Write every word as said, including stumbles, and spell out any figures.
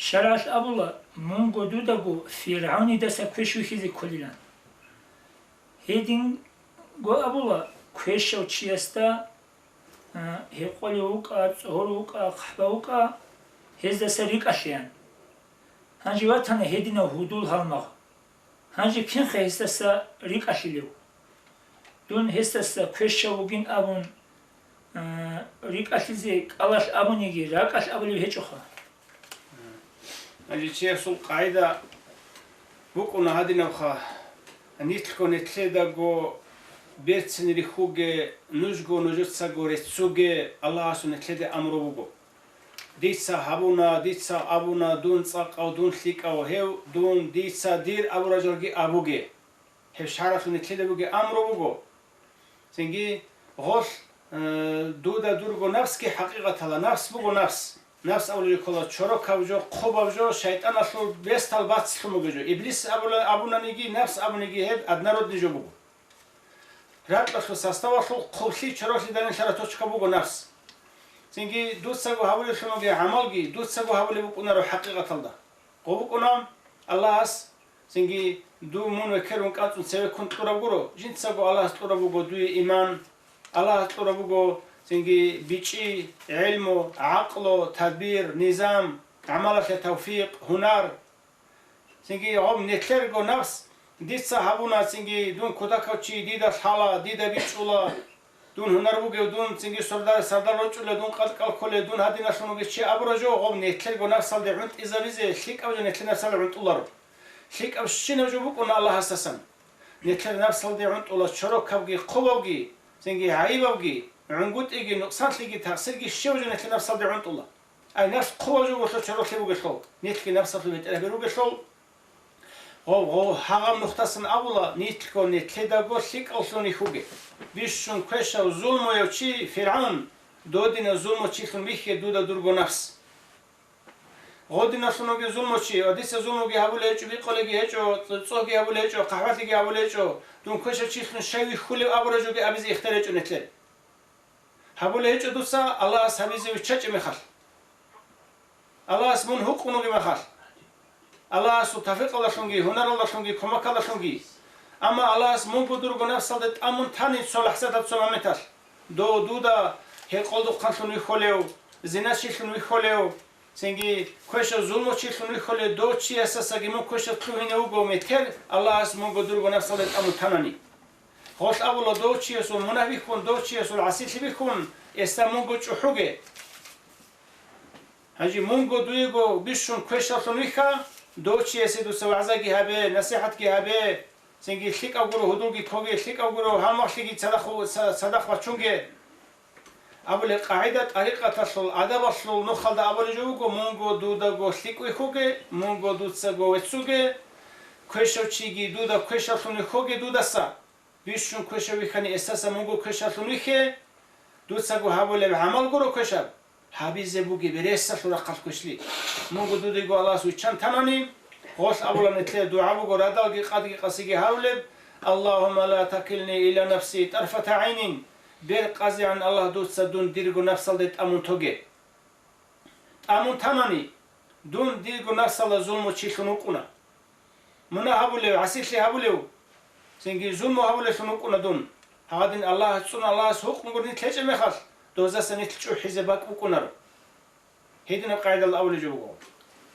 ШаргӀалъ абула, мунго дудаго ФиргӀавнидаса квеш вихьизе кколилан. Гьединго абула, квешав чиясда, а, гьекъолев вукӀа, цӀогьорав вукӀа, хъахӀба вукӀа, гьездаса рикӀкӀалъеян. Гьанже ватана гьединав гьудул гьалмагъ. Гьанже кинха гьесдаса рикӀкӀалъилев? Дун гьесдаса квешав вугин абун, а, рикӀкӀалъизе кӀалалъ абуниги, ракӀалъ абулеб гьечӀоха. Гьанже чиясул къагӀида букӀуна гьадинабха: нилъго нилъедаго берцин рихьуге, нужго нужецаго реццуге, Аллагьасул нилъеде амру буго. Дица гьабуна, дица абуна, дун цӀакъав, дун лъикӀав гьев, дун, дица дир абурал жоги абуге. Гьеб шаргӀалъул нилъеда бугеб амру буго. Цинги гъолъ, э, дуда дурго нафсги хӀакъикъатала, нафс буго нафс. Нафс абулеб ккола чорокаб жо, хъубаб жо, шайтӀаналъул бесдал бацлъун бугеб жо. Иблис абула-, абунаниги, нафс абуниги гьеб однородный жо буго. Ракьалъул составалъул хъублъи чороклъи данилъараб точка буго нафс. Цинги дуцаго гьабулеблъун бугеб гӀамалги дуцаго гьабулеб букӀунаро хӀакъикъаталда. Гъо букӀуна Аллагьас, цинги дун мун векерун кӀанцӀун цевеккун кьураб гуро, жинцаго Аллагьас кьураб буго дуе иман, Аллагьас кьураб буго, цинги, бичӀчӀи, гӀелму, гӀакълу, тадбир, низам, гӀамалалъе тавфикъ, гьунар. Цинги гьаб нилъерго нафс дица гьабуна, цинги дун кутакав чи дида лъала, дида бичӀчӀула, дун гьунар бугев, дун цинги сордар-, сардар рочӀулев, дун кӀалкӀал кколев, дун гьадиналъун вугев чи абураб жо, гьаб нилъерго нафсалде гӀунтӀизабизе лъикӀаб жо нилъер нафсалде гӀунтӀуларо. ЛъикӀаб щинаб жо букӀуна Аллагьасдасан. Нилъер нафсалде гӀунтӀула чорокабги, хъубабги, цинги гӀайибабги, гӀунгутӀиги, нукъсанлъиги, такъсирги щибаб жо нилъер нафсалде гӀунтӀула. Ай, нафс хъубаб жо бугелъул чороклъи бугелъул, нилъги нафсалъул бетӀергьаби ругелъул, гъо-, гъо-, гьагъаб нухдасан абула, нилъго нилъедаго лъикӀавлъун рихьуге. Бищун квешав зулмуяв чи ФиргӀавн, додинав зулмучилъун вихье дуда дурго нафс. Гъодиналъун вугев зулмучи, ва дица зулмуги гьабулей гьечӀо, бикъулейги гьечӀо, цӀогьги гьабулей гьечӀо, хъахӀбалъиги гьабулей гьечӀо, дун квешав чилъун щай вихьулев абураб жоги абизе ихтияр гьечӀо нилъер. Гьабулей гьечӀо дуца Аллагьас гьабизе виччачӀеб мехалъ. Аллагьас мун гьукъун вугеб мехалъ. Аллагьасул тавфикъалдалъунги, гьунаралдалъунги, кумекалдалъунги. Амма Аллагьас мунго дурго нафсалде тӀамун тани цо лахӀзаталъ, цо моментлъ, дов дуда гьекъолдухъанлъун вихьулев, зиначилъун вихьулев, цинги квешав зулмучилъун вихьулев дов чиясдасаги мун квешаб лъугьине вуго метер, Аллагьас мунго дурго нафсалде тӀамун танани. Гъолъ абула дов чиясул мунагь бихьун, дов чиясул гӀасилъи бихьун, гьесда мунго чӀухӀуге. Гьанже мунго дуего бищун квешавлъун вихьа, дов чиясе дуца вагӀзаги гьабе, насихӀатги гьабе, цинги лъикӀав гуро гьудулги ккоге, лъикӀав гуро гьалмагълъиги цадахъ-, ца-, цадахъ бачунге. Абулеб къагӀида тӀарикъаталъул, адабалъул нухалда абулеб жо буго: мунго дудаго лъикӀ вихьуге, мунго дуцаго веццуге, квешав чиги дуда квешавлъун вихьуге дудаса. Бищун квешав вихьани, гьесдаса мунго квешавлъун вихье. Дуцаго гьабулеб гӀамал гуро квешаб, гьабизе бугеб ресалъул рахъалъ квешлъи. Мунго дудего Аллагьас виччан танани, гъолъ абула нилъер дугӀа буго радалги къадги къасиги гьарулеб: «Аллагьумма ла такилни иля нафси тарфата гӀайнин». Бер къазегӀан, Аллагь, дуца дун дирго нафсалде тӀамун тоге. ТӀамун танани, дун дирго нафсалда зулмучилъун вукӀуна. Мунагь гьабулев, гӀасилъи гьабулев, цинги зулму гьабулевлъун вукӀуна дун. Гьагъадин Аллагьас цӀун, Аллагьас гьукъун гурони лъечӀеб мехалъ, дозаса нилъ чӀухӀизе бакӀ букӀунаро. Гьединаб къагӀидалда абулеб жо буго.